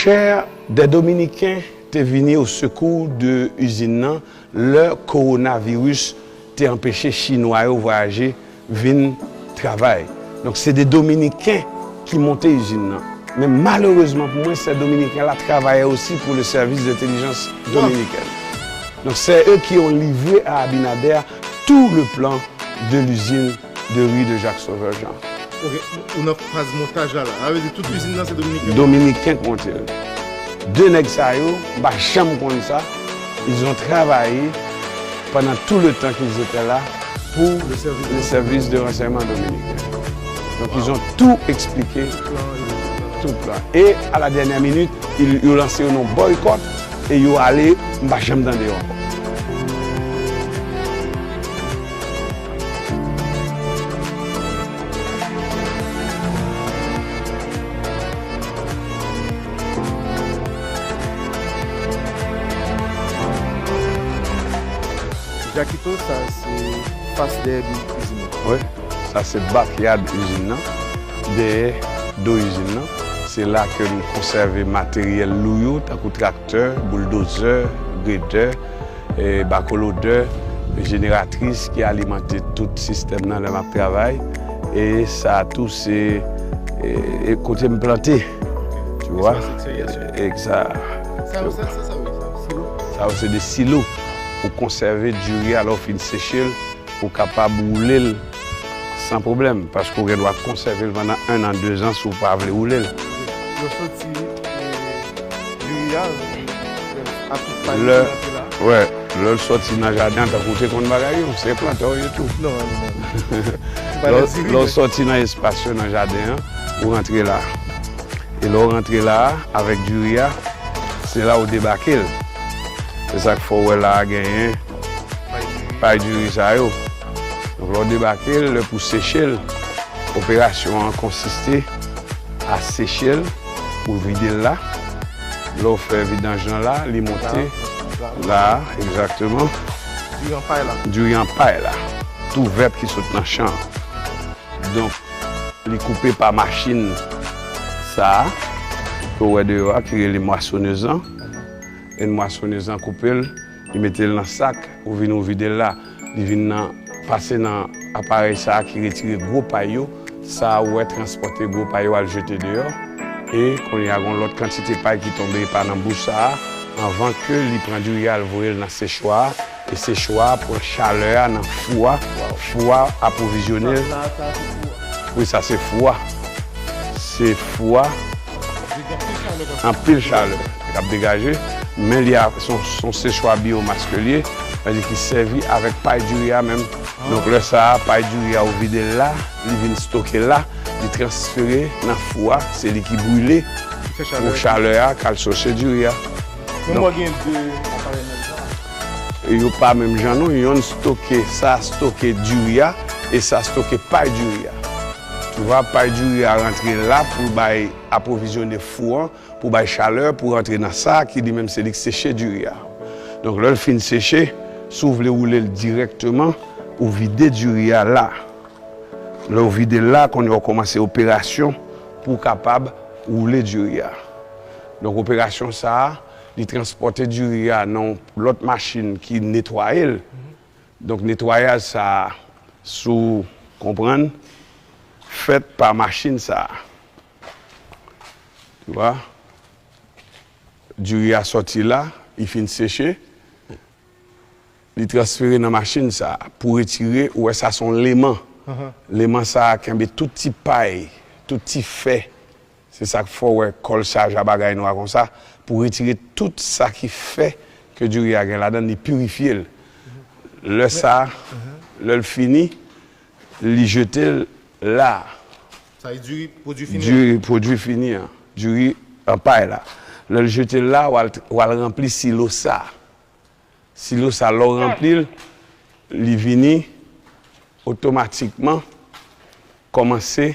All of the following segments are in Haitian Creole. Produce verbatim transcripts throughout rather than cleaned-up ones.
Pè, des Dominicains te vini au secours de izin nan lè kowonaviris te anpeche Chinwa yo vwayaje vin travay. Donk, se de Dominiken ki monte izin nan. Men malerezman pou mwen, ces Dominicains-là travaillaient aussi pour le service d'intelligence dominicaine. Donc, c'est eux qui ont livré à Abinader tout le plan de l'usine de riz de Jacques Sauveur Jean. Ok, ou nan faz montaj la la. Sa vle di tout izin nan se Dominiken. Dominiken k monte l. De nèg sa yo, m pa janm konn sa, ils ont travaillé pendant tout le temps qu'ils étaient là pour le service de renseignement dominicain. Donc ils ont tout expliqué, tout plan. Et à la dernière minute, ils, ils ont lancé un boycott et ils ont allé, m pa janm tande yo ankò. Jakito, sa se fas dèyè izin nan. Wi, sa se backyard izin nan, dèyè do izin nan. Se la ke m konsève materyèl lou yo, tankou traktè, bouldozè, gredè, e, bakolodè, jeneratris ki alimante tout sistèm nan lè m ap travay. E sa tou se e, e kote m plante. Tu vois? Egza. Sa yo se de silo. Ou konsève diri a lè w fin seche l, ou kapab woule l san pwoblèm, paske ou gen dwa konsève l pandan en an, de zan si w pa vle woule l. Yo soti diri a, a tout pay lè, wè, lè l soti nan jaden an, tankou w te konn bagay yo, se plantè w ye tou. Non, non. Lè w soti nan espas yo nan jaden an, ou rantre la. E lè w rantre la, avèk diri a, se la ou debake l. Se sa k fè w wè la a genyen pay diri sa yo. Donk lè w debake l, lè pou seche l, operasyon an konsiste a seche l, ou vide l la. Lè w fè vidanj lan la, li monte la, egzakteman. Diri an pay la. Diri an pay la. Tou vèt ki sot nan chan an. Donk, li koupe pa machin sa a, ke w wè deyò a, ki rele mwasonez lan. E mwasonez lan koupe l, li mete l nan sak, ou vin ou vide l la. Li vin nan, pase nan aparèy sa a ki retire gwo pay yo. Sa a ou wè transpòte gwo pay yo al jete deyò. E kounye a, gen yon lòt kantite pay ki tonbe epa nan bouch sa a, anvan ke li pran diri a, l voye l nan sechwa a. E sechwa a pran chalè a nan fou a. Fou a apwovizyone l. Wi, sa se fou a. Se fou a. Anpil chalè k ap degaje. Men li a, se yon, se yon sechwa biyomas ke l ye. Sa vle di ki sèvi avèk pay diri a menm. Donk lè sa a, pay diri a ou vide l la, li vin stoke la, li transfere nan fou a, se li ki brile pou chalè a k al soche diri a. Men mwen gen de aparèy menm jan. Yo pa menm jan non, yonn stoke, sa stoke diri a, e sa stoke pay diri a. Tu vois, pay diri a rantre la pou bay apwovizyone fou an, pou bay chalè, pou rantre nan sa ki li menm se li k seche diri a. Donk lè l fin seche, si w vle woule l dirèkteman, ou vide diri a la. Lè w vide l la, kounye a w kòmanse operasyon pou w kapab woule diri a. Donk operasyon sa a, li transpòte diri a nan yon lòt machin ki netwaye l. Donk netwayaj sa a, si w konprann, fèt pa machin sa a. Tu vois? Diri a sòti la, li fin seche. Li transfere nan machin sa a pou retire, ou wè sa se yon leman. Leman sa a kenbe tout ti pay, tout ti fè. Se sa k fè w wè kòl chaja bagay nwa konsa, pou retire tout sa ki fè ke diri a gen ladan l, li pirifye l. Lè sa, lè l fini, li jete l la. Sa vle di diri, pwodui fini an. Diri, pwodui fini an. Diri an pay la. Lè l jete l la, w al, w al ranpli silo sa. Silo sa, lè w ranpli l, li vini otomatikman kòmanse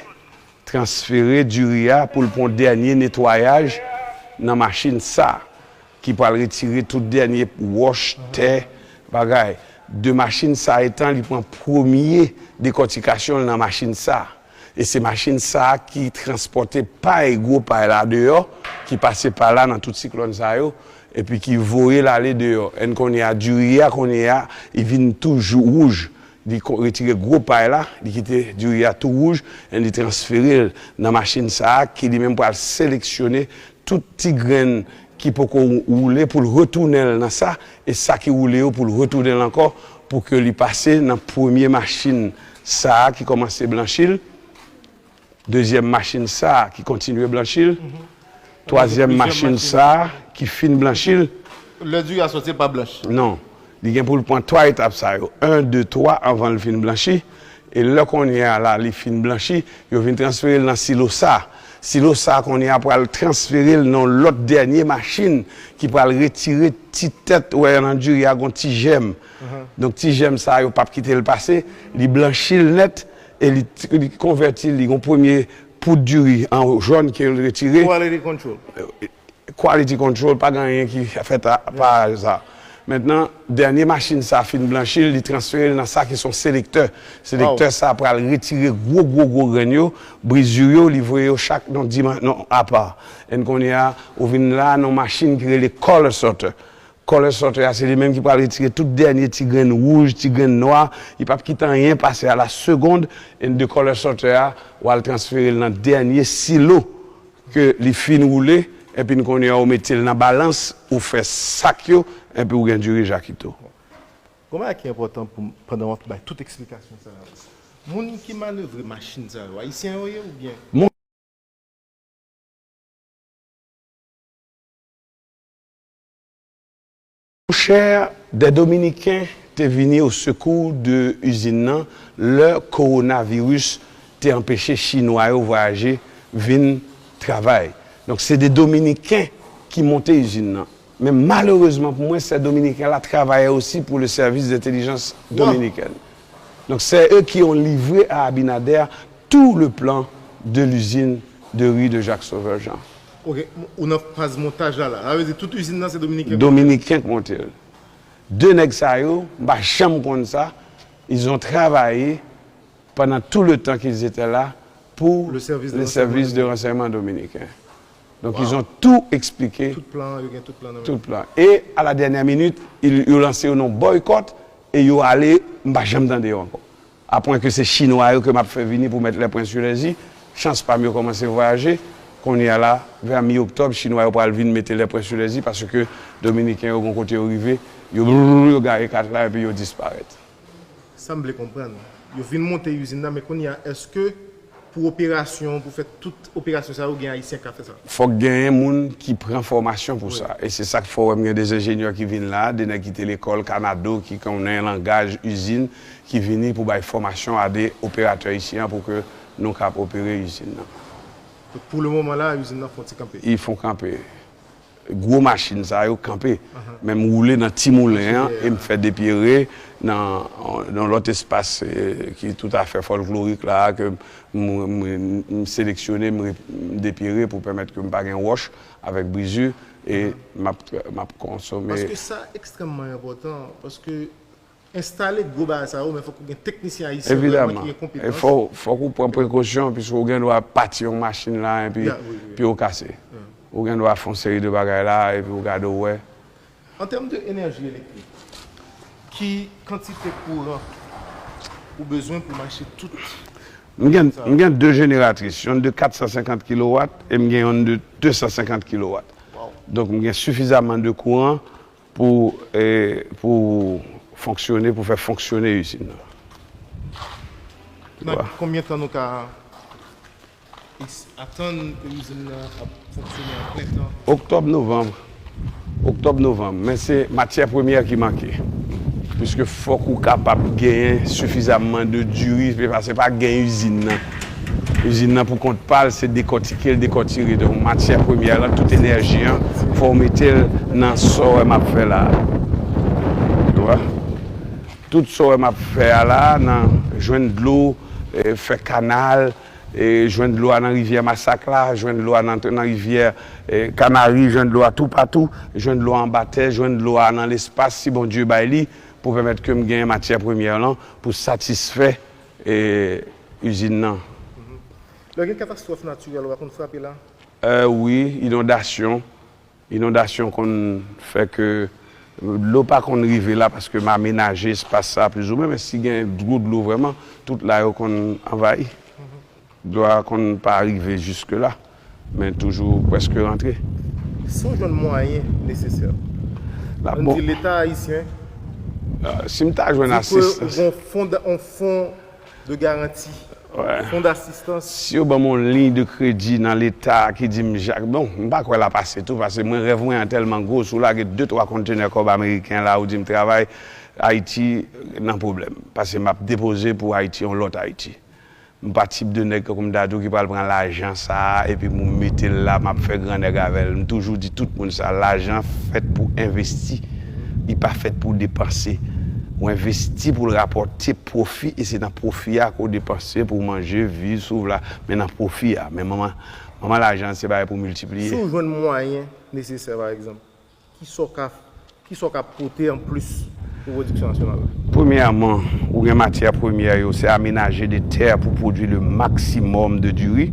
transfere diri a pou l pran yon dènye netwayaj nan machin sa, ki pral retire tout dènye wòch, tè, bagay. De machin sa etan, li pran premye dekòtikasyon l nan machin sa. E se machin sa a ki transpòte pay, gwo pay la deyò, ki pase pa la nan tout siklòn sa yo, epi ki voye l ale deyò. Èn kounye a, diri a, kounye a, li vin toujou wouj. Li ko-, retire gwo pay la, li kite diri a tou wouj, èn li transfere l nan machin sa a, ki li menm pral seleksyone tout ti grenn ki poko woule pou l retounen l nan sa, e sa ki woule yo pou l retounen l ankò, pou ke li pase nan premye machin sa a ki kòmanse blanchi l, dezyèm machin sa a ki kontinye blanchi l, twazyèm machin sa a ki fin blanchi l. Lè diri a soti, l pa blanch. Non. Li gen pou l pran twa etap sa yo. En, de, twa, anvan l fin blanchi. E lè kounye a la, li fin blanchi, yo vin transfere l nan silo sa. Silo sa kounye a pral transfere l nan lòt dènye machin ki pral retire ti tèt, ou wè nan diri a gon ti jèm. Donk ti jèm sa yo p ap kite l pase, li blanchi l nèt e li, li konvèti l, li gon premye poud diri an jòn ke l retire. Quality control. Quality control, pa gen anyen ki fèt a pa sa. Mentnan, dènye machin sa fin blanchi l, li transfere l nan sa ki se yon selektè. Selektè sa pral retire gwo, gwo, gwo grenn yo, brizur yo, li voye yo chak nan diman-, nan apa. Èn kounye a, ou vin la nan machin ki rele color sorter. Color sorter a, se li menm ki pral retire tout dènye ti grenn wouj, ti grenn nwa. Li p ap kite anyen pase a la segond. Èn de color sorter a, w al transfere l nan dènye silo ke li fin woule, epi n konnen ou mete l nan balans, ou fè sak yo, epi ou gen diri jakito. Gon bagay ki enpòtan pou m, pandan w ap bay tout eksplikasyon sa yo. Moun ki manevre machin sa yo, ayisyen yo ye oubyen? Mon Monchè, des Dominicains te vini au secours de izin nan lè kowonaviris te anpeche Chinwa yo vwayaje vin travay. Donk, se de Dominiken ki monte izin nan. Men malerezman pou mwen, ces Dominicains là travaillaient aussi pour le service d'intelligence dominicaine. Donc, c'est eux qui ont livré à Abinader tout le plan de l'usine de riz de Jacques Sauveur Jean. Ok, ou nan faz montaj la la. Sa vle di tout izin nan se Dominiken ki monte l? Dominiken ki monte l. De nèg sa yo, m pa janm konn sa, ils ont travaillé pendant tout le temps qu'ils étaient là pour le service de renseignement dominicain. Donc, ils ont tout expliqué. Tout plan, yo gen tout plan nan men. Tout plan. Et à la dernière minute, ils, yo lanse yon boycott e yo ale, m pa janm tande yo ankò. Apre ke se Chinwa yo ke m ap fè vini pou mèt les points sur les i, chans pa m yo kòmanse vwayaje, kounye a la, vè mi oktòb, Chinwa yo pral vin mete les points sur les i, paske Dominiken yo gon kote yo rive, yo, yo gaye kat la epi yo disparèt. Sa m vle konprann, yo vin monte izin nan, men kounye a, èske pou operasyon, pou fè tout operasyon sa yo, gen Ayisyen k ap fè sa? Fòk genyen moun ki pran fòmasyon pou sa. E se sa k fè w wè m gen de enjenyè ki vin la, de nèg ki te lekòl Kanado, ki konnen langaj izin, ki vini pou bay fòmasyon a de operatè isi a pou ke nou kab opere izin nan. Donk, pou le moman la, izin nan fè yon ti kanpe? Li fè yon kanpe. Gwo machin sa yo kanpe. Men m woule nan ti moulen an e m fè depyere nan, nan lòt espas, eh, ki toutafè fòlklorik la, ke m, m, m seleksyone, m re-, m depyere pou pèmèt ke m pa gen wòch avèk brizur e m ap, m ap konsome. Paske sa ekstrèmman enpòtan, paske enstale gwo bagay sa yo, men fòk ou gen teknisyen ayisyen vrèman ki gen konpetans. Evidaman. E fò, fòk ou pran prekosyon, piske ou gen dwa pati yon machin la, epi pye w kase. Ou gen dwa fè yon seri de bagay la, epi ou gade, ou wè. An tèm de enèji elektrik, ki kantite kouran ou bezwen pou mache tout? M gen, m gen de jeneratris, yonn de kat san senkant kilowat e m gen yonn de de san senkant kilowat. Donk, m gen sifizaman de kouran pou, eh, pou fonksyone, pou fè fonksyone izin nan. Nan konbyen tan nou ka es-, atann ke izin nan ap fonksyone an plen tan? Oktòb, novanm. Oktòb, novanm. Men se matyè premyè ki manke. Piske fòk ou kapab genyen sifizaman de diri, se pa, se pa gen izin nan. Izin nan pou kont pa l, se dekòtike l, dekòtire. Donk, matyè premyè lan, tout enèji an, fò w mete l nan sa w wè m ap fè la a. Ou wè? Tout sa w wè m ap fè a la a, nan jwenn dlo, eh, fè kanal, eh, jwenn dlo a nan rivyè Masak la, jwenn dlo a nan, nan rivyè, eh, Kanari, jwenn dlo a toupatou, jwenn dlo a anba tè, jwenn dlo a nan lespas, si Bondye bay li, pou pèmèt ke m gen matyè premyè lan, pou satisfè, eh, izin nan. Lè gen katastwòf natirèl, ou pa konn frape la? Euh, wi, inondasyon. Inondasyon konn fè ke dlo pa konn rive la paske m amenaje espas sa plizoumwen, men si gen gwo dlo vrèman, tout la yo konn anvayi. Dlo a konn pa rive jiske la, men toujou prèske rantre. Si w jwenn mwayen nesesè, ann di Leta ayisyen, ah, si m ta jwenn asistans, di ke ou gon fon, yon fon de garanti, fon d'asistans. Si yo ban m yon liy de kredi nan Leta ki di m, Jak, bon, m pa kwè l ap ase tou, paske mwen, rèv mwen an tèlman gwo, si w lage de, twa kontenè kòb ameriken la, ou di m travay Ayiti nan pwoblèm. Paske m ap depoze pou Ayiti, yon lòt Ayiti. M pa tip de nèg, tankou m ta di w, ki pral pran lajan sa a, epi m mete l la, m ap fè gran nèg avè l. M toujou di tout moun sa, lajan fèt pou envesti. Li pa fèt pou depanse. Ou envesti pou l rapòte pwofi, e se nan pwofi a ke w depanse pou w manje, viv, si w vle, men nan pwofi a. Men manman, manman lajan, se bagay pou miltipliye. Si w jwenn mwayen nesesè, pa egzanp, kisa w ka, kisa w ka pote anplis pou pwodiksyon nasyonal la? Premyèman, ou gen matyè premyè yo, se amenaje de tè pou pwodui le maximum de diri.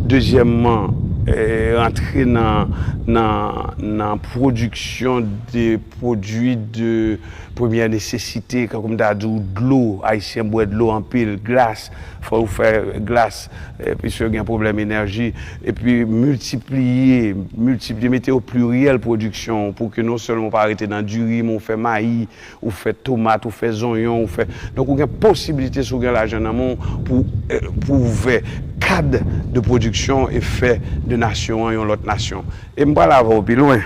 Dezyèmman, eh, rantre nan, nan, nan pwodiksyon de pwodui de premyè nesesite, tankou m ta di w, dlo, Ayisyen bwè dlo anpil, glas, fò w fè glas, eh, piske gen pwoblèm enèji, epi miltipliye, miltipliye, mete o pliryèl pwodiksyon pou ke non sèlman w pa rete nan diri, men w fè mayi, ou fè tomat, ou fè zonyon, ou fè, donk ou gen posiblite si w gen lajan nan men w pou, eh, pou ouvè kad de pwodiksyon e fè de nasyon an yon lòt nasyon. E m pral avè w pi lwen.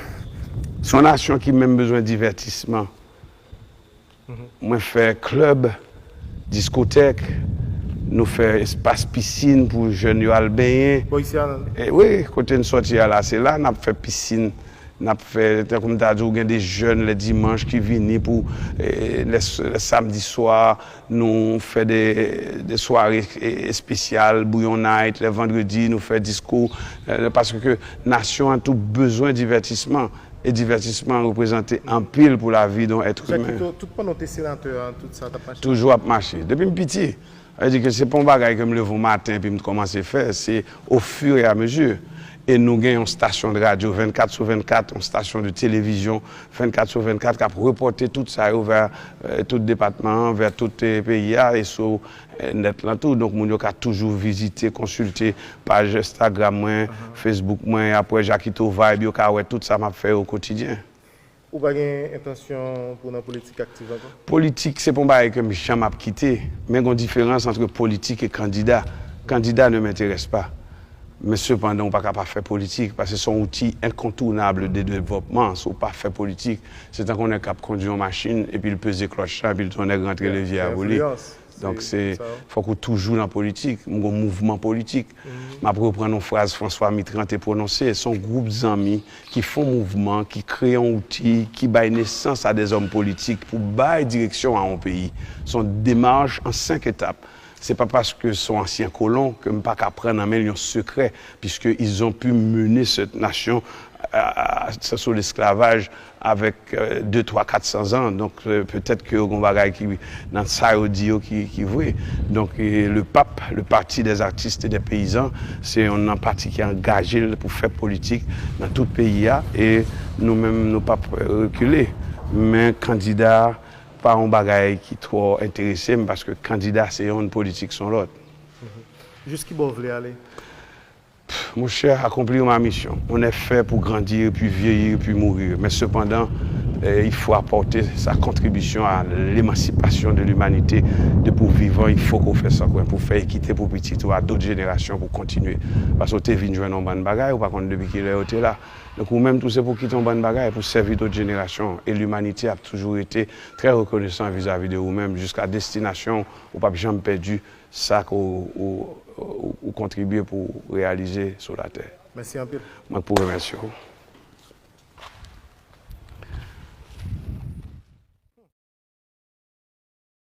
Se yon nasyon ki menm bezwen divètisman. Mwen fè klèb, diskotèk, nou fè espas pisin pou jèn yo al benyen. Bò isi a, non? E wi, kote n sòti a la, se la n ap fè pisin, n ap fè, tankou m ta di w, gen de jèn lè dimanch ki vini pou, e, lè, lè samdi swa, nou fè de, de sware, e, espesyal, bouyon night, lè vandredi, nou fè disko, e, paske nasyon an tou bezwen divètisman. E divètisman reprezante anpil pou lavi de yon èt imen. Jakito, tout pandan w te senatè a, tout sa t ap mache? Toujou ap mache. Depi m piti. Sa vle di ke se pa yon bagay ke m leve yon maten epi m kòmanse fè. Se au fur et à mesure. E nou gen yon stasyon de radyo vennkat sou vennkat, yon stasyon de televizyon vennkat sou vennkat k ap repòte tout sa yo vè, eh, tout depatman an, vè tout, eh, peyi a, e sou, eh, nèt lan tou. Donk, moun yo ka toujou vizite, konsilte paj Instagram mwen, Facebook mwen, apre Jakito Vibe, yo ka wè tout sa m ap fè yo kotidyen. Ou pa gen entansyon pou w nan politik aktiv ankò? Politik, se pa yon bagay ke m janm ap kite, men gen yon diferans ant politik e kandida. Kandida ne m'intéresse pas. Men sepandan, ou pa ka pa fè politik, paske se yon outil enkontounab de devlopman. Si w pa fè politik, se tankou yon nèg k ap kondui yon machin, epi l peze klòch lan, epi l di yon nèg rantre levye a pou li. Donk, se, fòk ou toujou nan politik. M gon mouvman politik. M ap reprann yon fraz François Mitterrand te pwononse. Se yon gwoup zanmi ki fè yon mouvman, ki kreye yon outi, ki bay nesans a de zòm politik pou bay direksyon a yon peyi. Se yon demach an senk etap. Se pa paske se yon ansyen kolon ke m pa ka pran nan men l yon sekrè, puisque ils ont pu mener cette nation, euh, sou lesklavaj avèk, euh, de, twa, kat san zan. Donk, euh, petèt ke gon bagay ki nan sa yo di yo ki, ki vre. Donk, e, le pap, le Parti des Artistes et des Paysans, se yon nan pati ki angaje l pou fè politik nan tout peyi a. E nou menm, nou p ap rekile. Men kandida pa yon bagay ki twò enterese m, paske kandida se yonn, politik se yon lòt. Jis ki bò w vle ale? Monchè, accomplir ma mission. On est fait pour grandir, puis vieillir, puis mourir. Mais cependant, euh, il faut apporter sa contribution à l'émancipation de l'humanité. Depi w vivan, il faut que w fè sa, kwen, pou fè ekite pou pitit ou, a dòt jenerasyon pou kontinye. Paske w te vin jwenn yon bann bagay, ou pa konn depi kilè yo te la. Donk, ou menm tou, se pou w kite yon bann bagay pou sèvi dòt jenerasyon. E limanite ap toujou rete trè rekonesan vizavi de ou menm, jiska destinasyon w, ou p ap janm pèdi sa ke w, w, w, w kontribye pou w reyalize sou latè. Mèsi anpil. Mwen k pou remèsye w.